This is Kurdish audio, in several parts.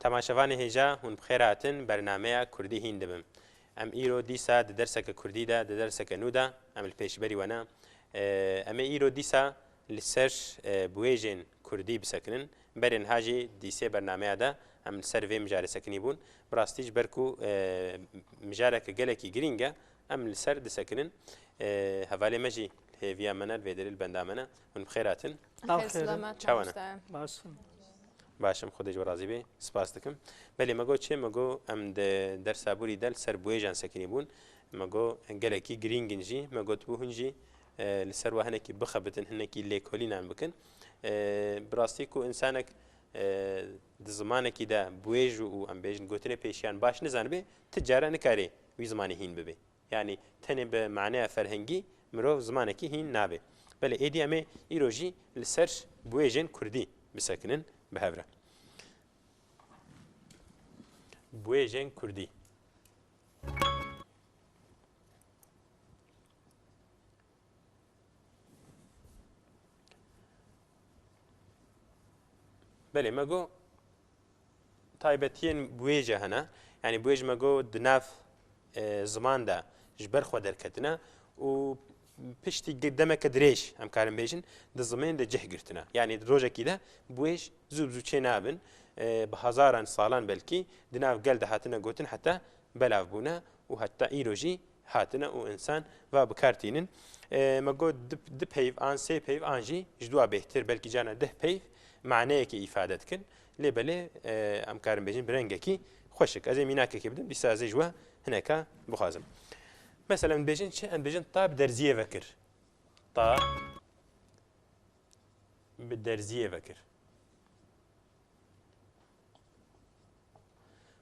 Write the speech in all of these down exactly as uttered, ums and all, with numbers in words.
Temaşevanê hêja, hûn bi xêr hatin bernameya Kurdî hîn dibim. Em îro dîsa di derseke Kurdî de, di derseke nû de, em li pêşberî we ne. Em ê îro dîsa li ser, e, biwêjên Kurdî bisekinin. Berê niha jî dîsê bernameya de em li ser vê mijarê sekinî bûn. Bi rastî ji ber ku, e, mijareke gelekî girîng e, em li ser disekinin. E, hevalê me jî li hêviya me ne, li vê derê li benda me ne. Hûn bi xêr hatin. Bi xêr, selamet, çawa ne? Mamoste. Baş im. Baş im, Xwedê ji we razî bê. Spas dikim. Belê, me got çi? Me got em di dersa borî de li ser biwêjan sekinî bûn. Me got gelekî girîng in jî. Me got bû hûn jî, e, li ser we hinekî bixebitin, hinekî lêkolînan bikin. E, bi rastî ku însanek, e, di zimanekî de biwêj û, em bêjin, gotinê pêşiyan baş nizanibe, ti cara nikare wî zimanê hîn bibe. Yanî tenê bi maneya ferhengî mirov zimanekî hîn nabe. Belê, êdî em ê îro jî li ser biwêjên Kurdî bisekinin bi hev re. Biwêjên Kurdî. Belê, me got taybetiyên biwêje hene. Yanî biwêj me got di nav, e, ziman de ji ber xwe derketine û piştî gi-, demeke dirêj, em karin bêjin, di zimên de cih girtine. Yanî di rojekî de biwêj zû bi zû çê nabin, e, bi hezaran salan belkî di nav gel de hatine gotin heta belav bûne û heta îro jî hatine û însan va bi kar tînin. E, me got du, du peyv an sê peyv an jî ji dua bêhtir, belkî carna deh peyv maneyekê îfade dikin. Lê belê, e, em karin bêjin bi rengekî xweşik. Ez ê mînakekê bidim, dîsa ez ê ji we hineka bixwazim. Mesela em dibêjin çi? Em dibêjin ta bi derziyê vekir. Ta bi derziyê vekir.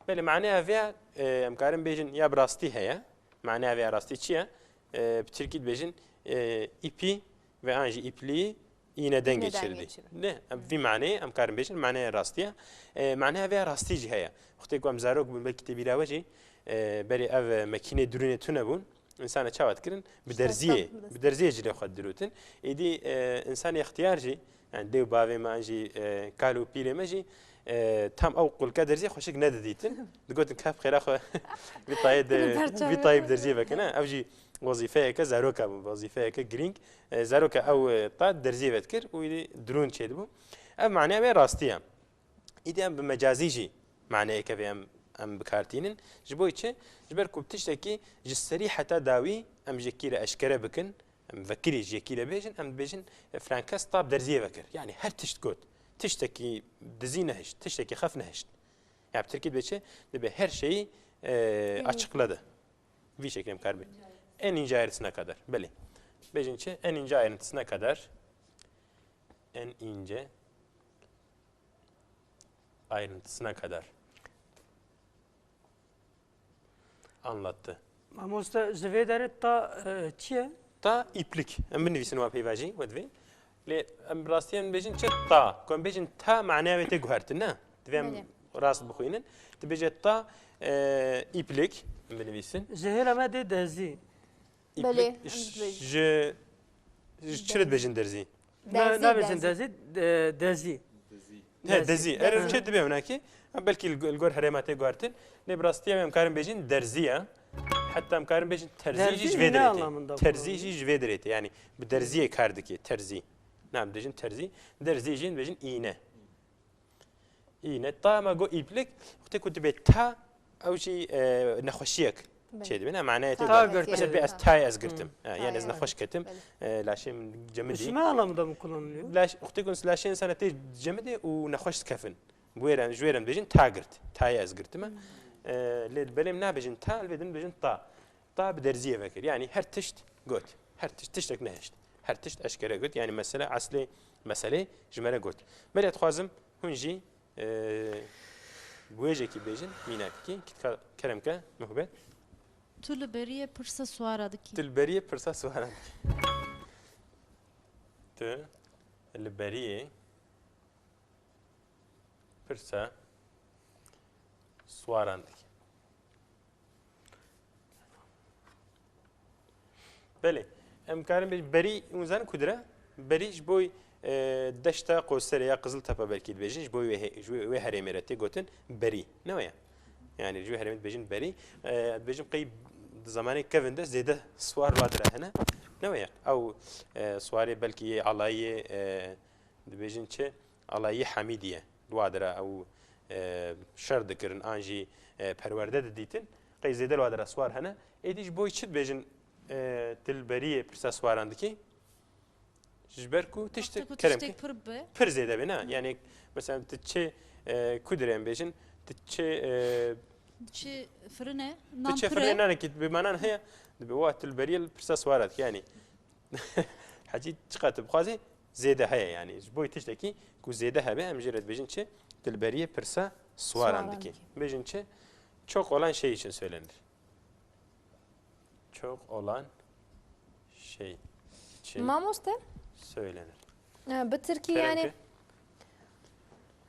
Belê, maneya vê ya, e, em karin bêjin ya bi rastî heye. Maneya vê ya rastî çi ye? E, bi tirkî dibêjin, e, îpî ve an jî îplî îne dengê çirdî. Ne, em vî maneyê em karin bêjin, maneya rastî ye. E, maneya vê ya rastî jî heye. Wextê ku em zarok bûn, belkî tê bîra we jî, e, berê ev, e, mekînê dirûnê tune bûn. Însana çawa dikirin? Bi derziyê, bi derziyê cilê xwe didirûtin. Êdî, e, însanê extiyar jî, yani dê û bavê me an jî, e, kal û pîrê me jî, e, tam ew qulka derziyê xweşik nedidîtin. Digotin, kef xêra xwe vî tayê de, vî tayê bi derziyê vekine. Ew jî wezîfeyeke zaroka bû, wezîfeyeke girîng. E, zaroka ew, e, ta derziyê vedikir û êdî dirûn çêdibû. Ev maneya wê rastî ye. Îdî em bi mecazî jî maneyeke vê em, em bi kar tînin. Ji bo çi? Ji ber ku tiştekî ji serî heta dawî em ji yekî re eşkere bikin, em vekirî ji yekî re bêjin, em dibêjin, e, filan kes ta bi derziyê vekir. Yanî her tişt got. Tiştekî dizî nehişt, tiştekî xef nehişt. Ya bi tirkî dibe çi? Dibe her şeyi, e, açıkladı. Vî şeklê em kar bê. En ince ayrıntısına kadar. Belê. Bêjin çi? En ince ayrıntısına kadar. En ince ayrıntısına kadar anlattı. Mamoste, ji vê derê ta, e, çi ye? Ta îplik. Em binivîsin wa peyva jî, we divê. Lê em bi rastî em bêjin çi? Ta. Ku em bêjin ta, maneya wê tê guhertin, ne? Divê em rast bixwînin. Dibêje ta, e, îplik. Em binivîsin. Ji hêla me dê dezî. Belê, îplik, em dibêjin. Ji, ji çi re dibêjin derzî? Na-, Dezî, nabêjin dezî. Dezî, de-, dezî. He, dezî. Dezî. Ev çi dibe winakî? Ha, belkî li, li gor herêma tê guhertin. Lê bi rastî em, em karin bêjin derzî ye. Heta em karin bêjin terzî jî ji vê derê tê. Terzî jî ji vê derê tê. Yanî bi derziyê kar dike, terzî. Na, em dibêjin terzî. Derzî jî dibêjin îne. Îne. Ta me got îplik, wextê ku dibe ta, ew jî, e, nexweşiyek çêdibe. Ne, manayê tê. Ta girtiye. Mesela, bê ez tayê ez girtim. Ha, yani ez nexweş ketim. E, laşê min cemidî. Ji ne anlamda mı kullanılıyor? Laş, wextê ku laşê insana tê cemidê û nexweş dikefin. Wê re, ji wê re dibêjin ta girt. Tayê ez girtime. E, lê belê em nabêjin ta, li vê din dibêjin ta. Ta bi derziyê vekir. Yani her tişt got. Her tişt, tiştek nehişt. Her tişt eşkere got. Yani mesele, eslê meselê ji me re got. Belê dixwazim hûn jî, e, bi wêjekî bêjin, mînakekî. Kitka kerem ke, muhbet. Tu li beriyê pirsa swara dikî. Tu li beriyê pirsa swara dikî. Tu li beriyê. Pirsa Swaran dike. Belê. Em karin bêjin berî, hûn zanin ku dire? Berî ji bo, e, deşta Qoserê ya Qiziltepe belkî dibêjin, ji bo wê he-, ji wê, wê herêmê re tê gotin berî. Ne weye? Yani ji wê herêmê dibêjin berî. E, dibêjin qey di zamanê kevin de zêde swar wa dire hene. Ne weye? Ew, e, swarê belkî yê alayiyê, e, dibêjin çi? Alayiyê Hemîdî ye. Di wa dire ew, e, şer dikirin an jî, e, perwerde didîtin. Qey zêde li wa dire swar hene. Êdî ji bo çi dibêjin, e, tu li beriyê pirsa swaran dikî? Ji ber ku tişt Wexta ku kerem tiştek ke pir be. Pir zêde be, ne? Yani mesela tu çi, e, ku dire em bêjin, tu çi, e, Çi firine, tu nan çi pir e. Firine nanekî bi manan heye, dibe wa tu li beriyê pirsa swara dikî. Yani Hecî çiqas tu bixwazî zêde heye yani. Ji bo tiştekî ku zêde hebe em jê re dibêjin çi? Tu li beriyê pirsa swaran dikî. Swaran dikî. Bêjin çi? Çok olan şey için söylenir. Çok olan şey için Mamoste? Söylenir. E, bi tirkî Kerem yani ki.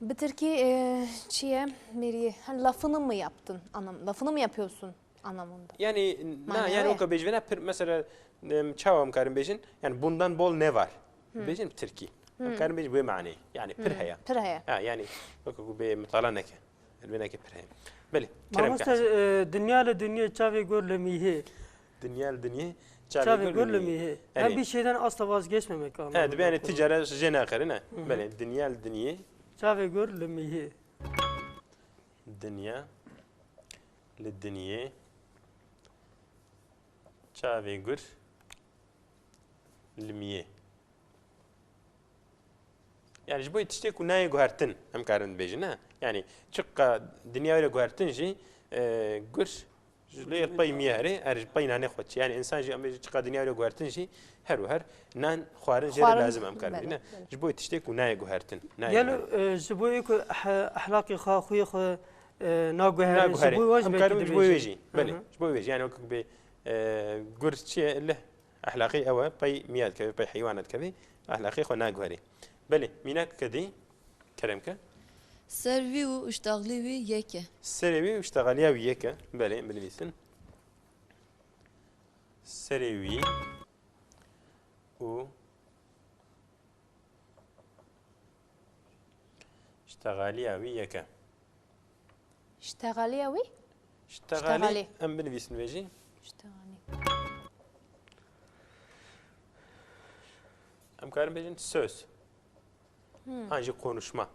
Bi tirkî, e, çi ye? Mêriyê. Hani lafını mı yaptın? Anlam, lafını mı yapıyorsun? Anlamında. Yani, na, Manevi yani ya. O ka bêjvena pir, mesela, em, çawa em karin bêjin? Yani, bundan bol ne var? Hı. Bêjin tirkî. Hı. Em karin bêjin wê manê. Yani, pir Hı. Heye. Pir heye. Ha, yani, weke ku bê mitala neke. Elbê neke pir heye. Belê, kerem Mamoste, ke. E, dinya li dinyê çavê gur li mîhê. Dinya li dinyê çavê gur li mîhê. Hem bir şeyden asla vazgeçmemek anlamında. He, dibe yani ticare jê naxerine. Hı hı. Belê, dinya li dinyê. Çavê gur li mîhê. Dinya li dinyê çavê gur li miyê. Yani ji bo tiştê ku nayê guhertin, em karin dibêjin, ne? Yani çiqa dinya wê guhertin jî, e, gur ji lê pey miyê herê, er ji pey nanê xwe çi. Yani insan jî em bêjin çiqa dinya wê guhertin jî her û her nan xwarin jê re lazim em karin bêjin, ne? Belê, belê. Ji bo tiştê ku nayê guhertin, nayê Gelo, guhertin. E, ji bo yê ku he-, ehlaqê xwe, xuyê xwe, e, naguhere, ji bo wê jî belkî dibêjin. Belê, ji bo wê jî. Yani wekî bê, e, gur çi ye? Lih. Ehlaqî ew e, pey miya dikeve, pey heywana dikeve, ehlaqê xwe naguherî. Belê, mînak kedî, kerem ke. Ser vî û iştaxlî wî yek e. Serê wî û iştaxaliya wî yek e. Belê, binivîsin. Serê wî û Ştexaliya wî yek e. Ştexaliya wî? Ştexalî. Ştexalî. Em binivîsin vê jî. Ştexalî. Em karin bêjin söz. Hmm. An jî konuşma.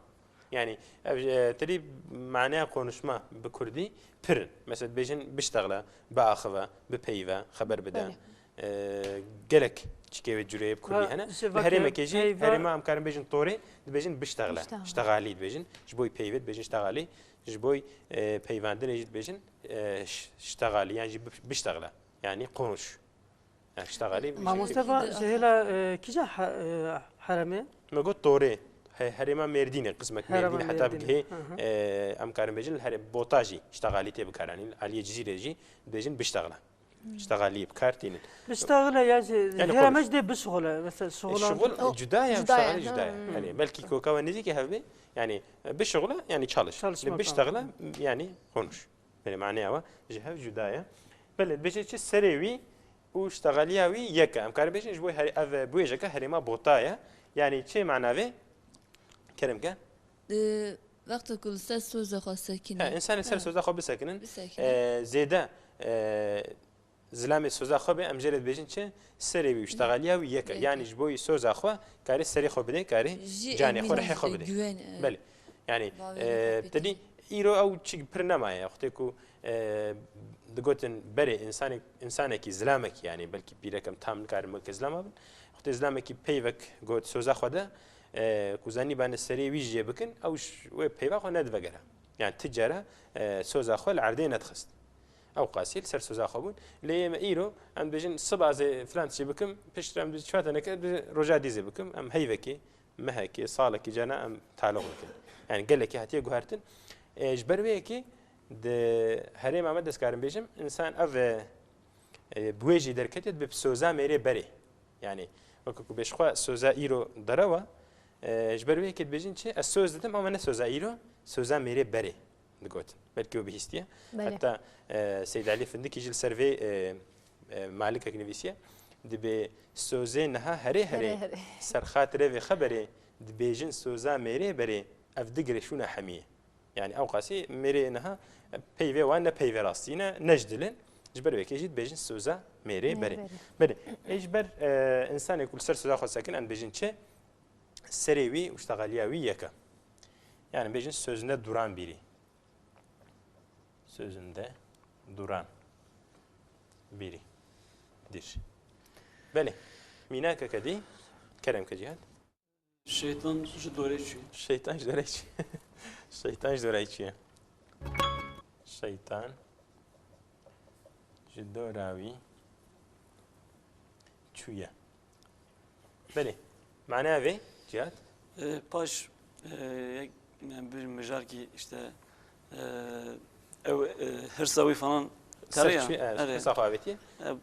Yani, ev, e, tirî maneya konuşma bi kurdî pir in. Mesela, dibêjin biştexile, biaxive, bipeyve, xeber bide. Belê. E, gelek çikê wê cureyê bi kurdî hene. Li herêmekê jî, herêma em karin bêjin torê, dibêjin biştexile. Biştexile. Ştexalî dibêjin. Ji bo peyvê dibêjin ştexalî. Ji bo, e, peyvandinê jî dibêjin, e, ş-, ştexalî. Yan jî bi-, biştexile. Yani konuş. Yani ştexalî. Mamoste va ji hêla, e, kîja he-, e, herêmê? Me got torê. He-, herêma Mêrdînê, qismek Mêrdînê, heta bi gihê, e, em karin bêjin, li herê-, Bota jî ştexalî tê bikaranîn. Aliyê Cizîrê jî dibêjin biştexile. Ştexalî bi kar tînin. Biştexile ya jî, yani hêra me jî dê bişuxule. Mesela şuxulan. E, şuxul cuda ya, ştexalî cuda ya. Hmm. Yani belkî koka we nêzîkî hev bê. Yani, e, bişuxule, yani çalış. Çalışmak. Biştexile, yani konuş. Belê, maneya we ji hev cuda ye. Belê, dibêje çi serê wî û ştexaliya wî yek e. Em karin bêjin ji bo her-, ev, e, bûyêjeke herêma Bota ye. Yani çi mana vê? Kerem ke. Wexta ku li ser soza xwe sekine. He, însan li ser soza xwe bisekinin. Bisekine. E, zêde, e, zilamê soza xwe be, em jê re dibêjin çi? Serê wî û ştexaliya wî yek e. Yek e. Yani ji bo wî soza xwe karê serê xwe bidê, karê canê xwe, rihê xwe bidê. Belê. Yani, e, tedî îro ew çi pir nemaye. Wextê ku, e, digotin berê însanek-, însanekî zilamekî, yani belkî pîrek em tam nikarin weke zilama bin. Wextê zilamekî peyvek got soza xwe de, e, ku zanî bane serê wî jê bikin, ew ji wê peyva xwe nedivegere. Yani ti cara, e, soza xwe li erdê nedixist. Ew qasî li ser soza xwe bûn. Lê yê me îro, em dibêjin, siba ez ê filan tiştê bikim, piştre em dibêjin, çiwa te neke, em dibêjin, roja dîzê bikim, em heyvekê, mehekê, salekê cana em taloq dikin. Yani gelekî hatiye guhertin. E, ji ber wê yekê di herêma me destkarim bêjim, însan ev, e, e, bi wê jî derketiye, dibe bi soza mêrê berê. Yani, weke ku bêjixwe soza îro derew e, e, ji ber wê yekê dibêjin çi? Ez soz didim ama ne soza îro, soza mêrê berê. digotin. Belkî we bihîstiye. Belê. Heta, e, Seyd Elî Findikî jî li ser vê, e, e, malikek nivîsiye. Dibê sozê niha herê herê, Herê herê. Serxatirê vê xeberê, dibêjin soza mêrê berê, ev digire şûna hemiyê. Yani ew qasî mêrê niha peyvê wan ne peyvê rastî ne, ne ji dil in. Ji ber wê yekê jî dibêjin soza mêrê Mêrê berê. berê. Belê. Ê ji ber, e, insanê ku li ser soza xwe sekin, em dibêjin çi? Serê wî û ştexaliya wî yek e. Yani bêjin sözünde duran bîrî. Sözünde duran bîrî. Dir. Belê. Mînakeke dî, kerem ke Cîhad. Şeytan ji dorê çûye. Şeytan ji dorê çûye. Şeytan ji dorê çûye. Şeytan ji dora wî çûye. Belê. Manaya vê, Cihat? E, paş, e, yek, yani bir mijarkî işte, e, ew, e, hırsa wî falan Ser terê ya. çûye, e, Erê. Hırsa xwe avêtiye. E,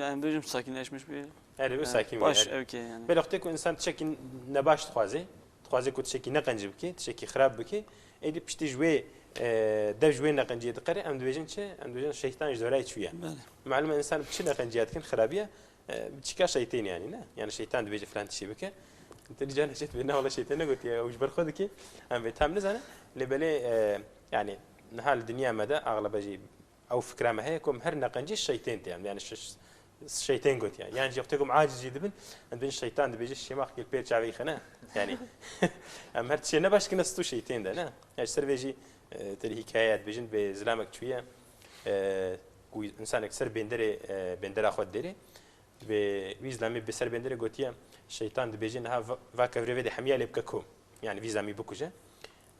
yani bir sakinleşmiş bir. Erê, wî E, sakin wî, paş erê. Ewkê yani. Belê wextê ku insan tiştekî nebaş dixwaze, dixwaze ku tiştekî neqencî bike, tiştekî xirab bike, êdî piştî ji wê, e, dev ji wê neqenciyê diqere, em dibêjin çi? Em dibêjin şeytan ji dorayê çûye. Belê. Malum e, insan bi çi neqenciya dikin, xirabiye, e, bi çîka şeytên yani, ne? Yani şeytan dibêje filan tiştê bike. Te dî carna çê dibê, ne wele şeytên negotiye, ew ji ber xwe dike, em vê tam nizane. Lê belê, e, yani niha li dinya me de axlebe jî ew fikra me heye ku em her neqencî şeytên tê, em yani ş-, ş-, şeytên gotiye. Yan jî wextê ku em aciz jî dibin, em dibin şeytan dibêje şêmax kil pêr çavê xine. Yani em her tiştê nebaş dikine stû şeytên de, ne? Yani ji ser vê jî, e, tê hîkayeya dibêjin bê zilamek çûye, e, ku insanek ser bênderê, e, bêndera xwe didêrê. Dibê wî zilamê bi ser bênderê gotiye, şeytan dibêje niha va, va kevirê vê de hemiya lê bike kom. Yani vî zilamî bikuje.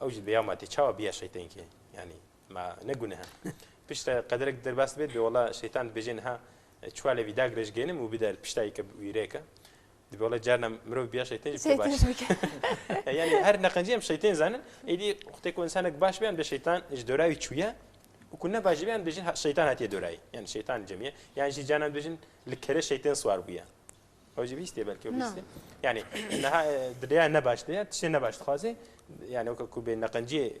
Ew jî dibê ya ma tê çawa biya şeytên kê? Yani ma ne guneh e. Piştre qederek derbas dibe, dibê wela şeytan dibêje niha, e, çuwalê vî dagire ji gênim û bide piştayî ke wî rê ke. Dibê wela carna mirov biya şeytên jî bike Şeytan baş. Jî bike. E, yani her neqencî em şeytên zanin. Êdî wextê ku insanek baş be, em dibê şeytan ji dora wî çûye. Û ku ne baş dibe, em dibêjin ha, şeytan hatiye dorayî. Yani şeytan cemiye. Yani jî carna dibêjin li kerê şeytên siwar bûye. Ew jî bihîstiye belkî, ew Na. bihîstiye. Yani niha, e, di rêya nebaş de ye, tiştê nebaş dixwaze. Yani weke ku bê neqenciyê,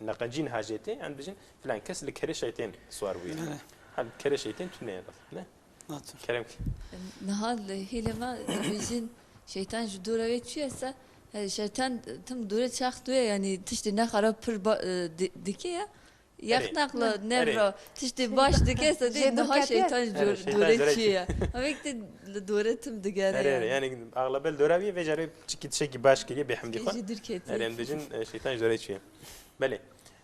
neqencî niha jê tê, em dibêjin filan kes li kerê şeytên siwar bûye. Belê. Ha, li kerê şeytên tune ye, ne? Naçar. Kerem ki. Niha li hêlê me dibêjin şeytan ji dora wê çûye se, he, şeytan tim dorê çax dûye, yani tiştê nexera pir ba, e, di, dike ya. Erê. Yaxnaqla Erê. nevra tiştê baş dike se dê Jê niha dûr ketiye. şeytan ji Erê, dor, şeytan dorê ji dora çûye. Evek de li dore tim digere Erê, erê. yani. Yani axlebe li dora wî vê carê çikî tişekî baş kiriye bê hemdî xwe. Jî dûr ketiye. Erê, em dibêjin, e, şeytan ji dorê çûye. Belê.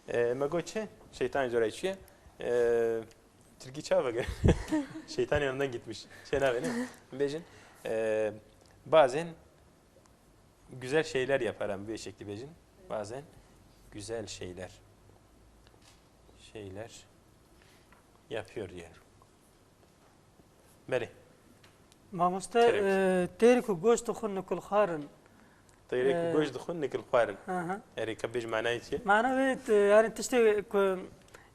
E, me got çi? Şeytan ji dorê çûye. E, Tirkî çawa vegere? Şeytan yanından gitmiş. Şey navê ne? Bêjin, e, bazen güzel şeyler yapar, em vê şeklî bêjin. Bazen güzel şeyler, şeyler yapıyor diyelim. Belê. Mamoste, Kerem. e, têr ku goşt dixwin nikil xwarin. Têrê ku E, goşt dixwin nikil xwarin. Hı hı. Erê, ka bêj manayê çi ye? Mana wê, e, yani tiştê ku,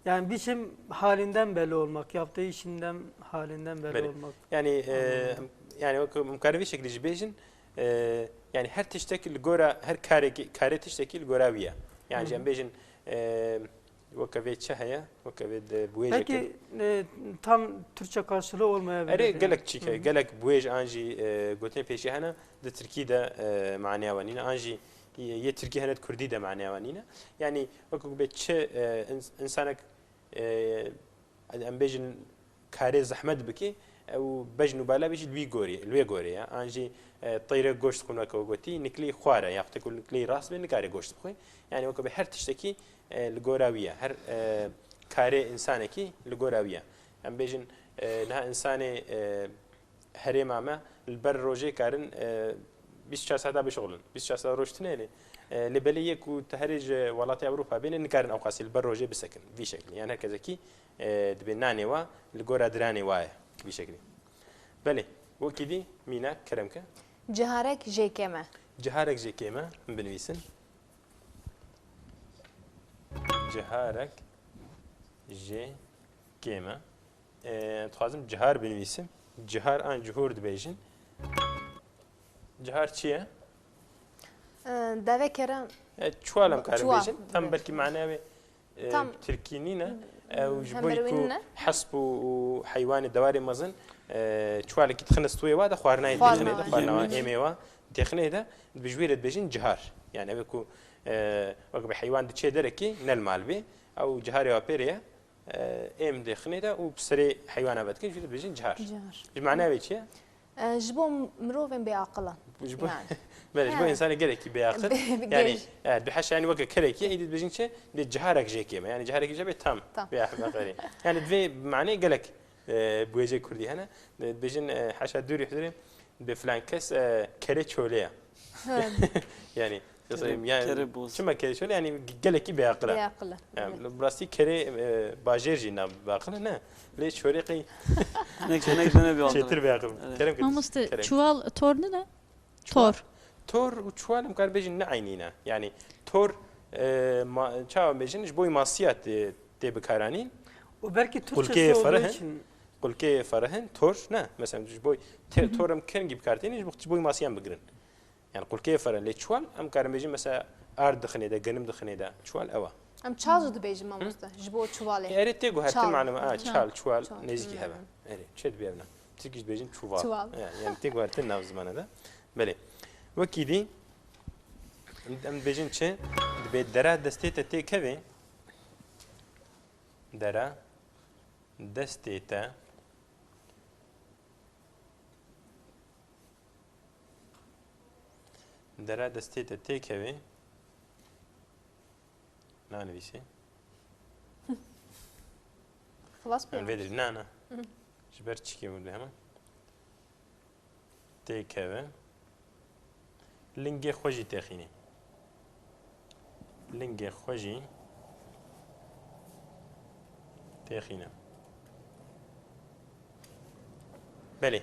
yani bir şeyin halinden belli olmak, yaptığı işinden halinden belli Belê. olmak. Yani, e, Anladım. yani wek em karê vî şeklî jî bêjin, e, yani her tiştekî li gora, her karekî, karê tiştekî li gora wî ye. Yani Hı hı. em bêjin, e, weke vê çi heye, weke vê de buêjeke. Belki, e, tam Türkçe karşılığı olmayabilir Erê, yani. gelek çîke, Hı hı. gelek buêj an jî, e, gotinê pêşî hene, di tirkî de, e, maneya we nîne, an jî yê tirkî hene, di kurdî de maneya we nîne. Yani weke ku bê çi, e, ins-, insanek, e, em bêjin karê zehmet bike, ew bejn û bala bê jî li wî gorî, li wê gorê ye. An jî, e, teyre goşt xwin weke we gotî, niklî xwar e, ya xwetê ku niklî rast bê, nikare goşt bixwe. Yani weke bê her tiştekî, e, li gora wî ye. Her, e, karê insanekî li gora wî ye. Em bêjin, e, niha insanê, e, herêma me li ber rojê karin, e, bîst û çar saeta bişixulin. Bîst û çar saet roj tune lê. E, lê belê yê ku teherê ji welatê Ewropa bêne nikarin ew qasî li ber rojê bisekin. Vî şeklî. Yan her kesekî, e, dibê nanê wa li gora diranê wa ye. Vî şeklî. Belê. Wekî dî mînak kerem ke. Ciharek jê kêm e. Ciharek jê kêm e. Min binivîsin. Ciharek jê kêm e. E, dixwazim cihar binivîsim. Cihar an cihûr dibêjin. Cihar çi ye? E, deve kere E, çuwal em karin çuwal bêjin. Tam dibêjin. Belkî maneya wê, e, Tam. tirkî nîne. Ew ji bo ku hesp û, û heywanê dewarê mezin, e, çuvalekî dixine stûyê wa de xwarinayê Xwarina. dixine de, xwarina wa, Hı hı. êmê wa dixine de, bi ji wê re dibêjin cihar. Yani ev ku, e, wek bi heywan diçe derekê ne li mal bê, ew ciharê wa pêrê ye, e, êm dixine de û bi serê heywana ve dikin, ji wê re dibêjin cihar. Cihar. Ji mana wê çi ye? E, ji bo mirovên bêaqilan. Ji bo, Yani. belê, ji bo He. însanê gelekî bêaqil. Bi-, bi Yani, gêj. e, tu heşa yani weke kerekî, êdî dibêjin çi? Dê ciharek jê kêm e. Yani ciharek jê bê tam. Tam. Bêaqil. Yani divê manê gelek, e, bi wêjê kurdî hene. Dibêjin, e, heşa dûrî huzurê, bi filan kes, e, kerê çolê ye. He. Yani, Kerê, yani, kerê boz. çima kerê çolê? Yani gelekî bêaqil e. Bêaqil e, Yani, evet. bi rastî kerê, e, bajêr jî nav bêaqil e, ne? Lê çolê qey Ne, ne, ne bêaqil e. çêtir bêaqil. Evet. Kerem kir. Mamoste, Kerem. çuval tor nîne? Çuval. Tor. Tor û çuval em karin bêjin ne eynî ne. Yani tor, e, ma-, çawa bêjin, ji bo masiya tê, tê bikaranîn. Û belkî Türkçesi Qulkê olduğu fereh in. için. Qulkê fereh in, tor ne. Mesela ji bo te-, Hı hı. tor em kengî bikar tênin, ji bo, ji bo masiyan bigirin. Yani qulkê fereh in, lê çuval em karin bêjin mesela ard dixinê de, genim dixinê de. Çuval ew e. Em çal jî dibêjin mamoste, ji bo çuvalê. Erê tê guhertin Çal. malum, a, Çal. çal, çuval, Çal. nêzîkî Hmm. hev e. Erê, çi dibê evna? Tirkî jî dibêjin çuval. Çuval. Ya, yani tê guhertin nav zimana de. Belê. Wekî dî, em dibêjin çi? Dibê dera destê te tê kevê. Dera destê te. Dera destê te têkevê. Nanivîsê. Xilas Em pê vê dirî. Na, na. Hı. Ji ber çikê min dibê hemen. Têkeve. Lingê xwe jî têxîne. Lingê xwe jî têxîne. Belê.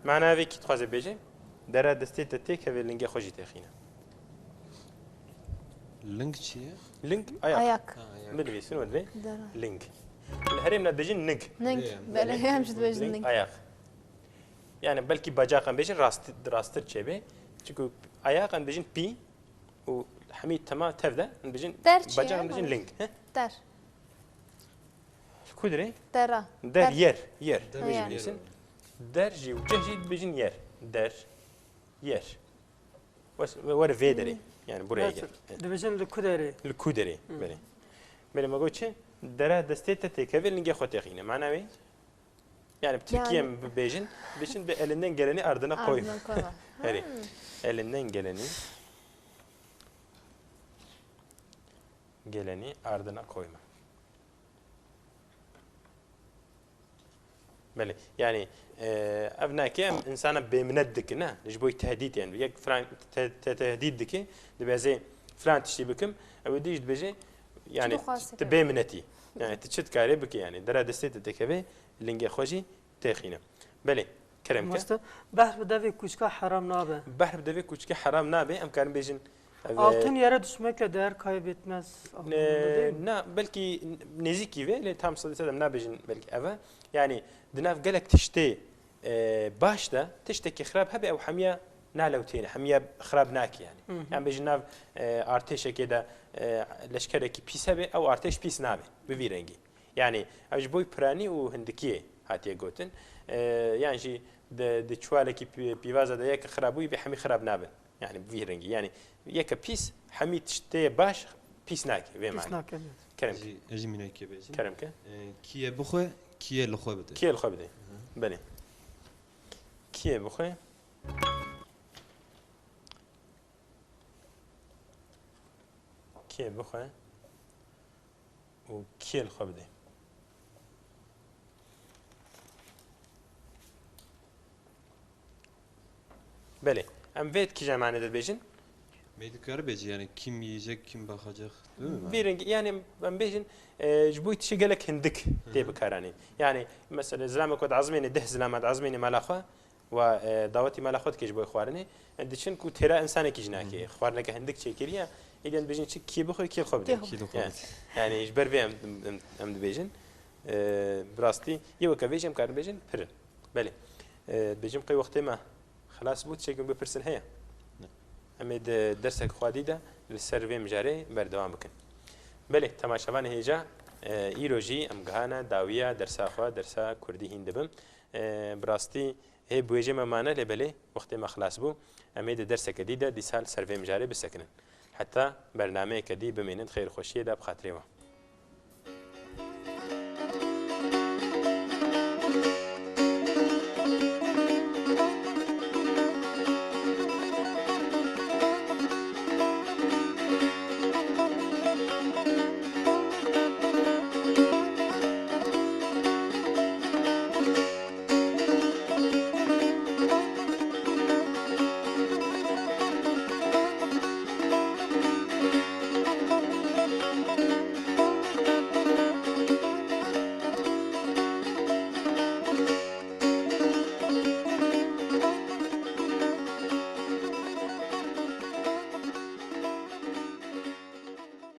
Mana vê kî dixwaze bêje? Dera destê te têkeve, lingê xwe jî têxîne. Ling çi ye? Ling, ayak. Ayak. Ha, ayak. Binivîsin we divê. Dera. Ling. Li herêmê dibêjin ning. Ning. Ê, Belê, belê. em jî dibêjin Ling, ning. ayak. Yani belkî bacaq em bêjin rast, rasttir çêbê. Çunku ayak em dibêjin pî û hemî tema tev de em dibêjin Ter çi bacaq ye? em dibêjin ling. Heh? Ter. Li ku derê? Dera. Der, Der. yer, yer. Der. Yer. Dibêjin. Der jî û cih jî dibêjin yer. Der, yer. Wes-, were vê derê. Hmm. Yani buraya Nasıl? gel. Evet. Dibêjin li ku derê? Li ku derê. Hmm. Belê. Belê me got çi? Dera destê te têkeve, lingê xwe têxîne. Mana wê? Yani bi tirkî Yani. em bibêjin, bêjin bi elinden geleni ardına koyma. Ardına koyma. Herî. Hmm. Elinden geleni, geleni ardına koyma. Belê. Yani, e, ev nake em insana bêminet dikin, ne? Ji bo tehdît yani. Yek filan te-, te-, tehdît dike, dibê ez ê filan tiştî bikim, ew ê dî jî dibêje, yani, Çi dixwazî tu bêminetî. Yani, tu çi dikarê bike yani. Dera destê te têkeve, lingê xwe jî têxîne. Belê, kerem ke. Mamoste, behr bi devê kûçka heram nabe. Behr bi devê kûçka heram nabe, em karin bêjin, ev, Altın yere düşmekle değer kaybetmez anlamında değil mi? Na, belkî nêzîkî vê, lê tam sedî sed em nabêjin belkî ev e. Yani, di nav gelek tiştê, e, baş de, tiştekî xirab hebe, ew hemiya nalewtêne, hemiya xirab nake yani. Hı hı. Em bêjin nav, e, artêşekê de, e, leşkerekî pîs hebe, ew artêş pîs nabe, bi vî rengî. Yani, ev ji bo piranî û hindikiyê hatiye gotin. E, yan jî di, di çuvalekî pî-, pîvaza de yek xirab bûyî bê hemî xirab nabin. Yani, bi vî rengî. Yani, yeke pîs, hemî tiştê baş pîs nake, vê Pîs mane. nake, evet. Kerem ke. Jî, ez jî mînakê bêjim. Kerem ke. E, kiyê bixwe, kiyê li xwe bide. Kiyê li xwe bide. Hı. Belê. Kiyê bixwe. Kiyê bixwe. û kiyê li xwe bidê. Belê. Em vê kîja mane de dibêjin? Me dikare bêjî, yani kim yiyecek, kim bakacak, değil mi? Vî rengî, yani em bêjin, e, ji bo tiştê gelek hindik Hı hı. tê bikaranîn. Yani mesela zilamek we dizimêne, deh zilamet dizimêne mala xwe, Wa, e, dawetî mala xwe dike ji bo xwarinê. E, diçin ku têra insanekî jî nake. Hı hı. Xwarineke hindik çêkiriye. Êdî em dibêjin çi, kiyê bixwe, kiyê li xwe bide. Kiyê li xwe bide. Yani ji ber vê em, em, em dibêjin. E, bi rastî, yê weke vê jî em karin bêjin, pir in. Belê. E, dibêjim qey wextê me xilas bû, tiştekî bipirsin heye? Ne. Em ê di dersek xwedî de li ser vê mijarê berdewam bikin. Belê, temaşevanê hêja, e, îro jî em gihane dawiya dersa xwe, dersa kurdî hîn dibim. E, bi rastî hê bi wêjê me mane, lê belê wextê me xilas bû. Em ê di derseke dî de dîsa li ser vê mijarê bisekinin. Heta bernameyeke dî bimînin, di xêr û xweşiyê de, bi xatirê we.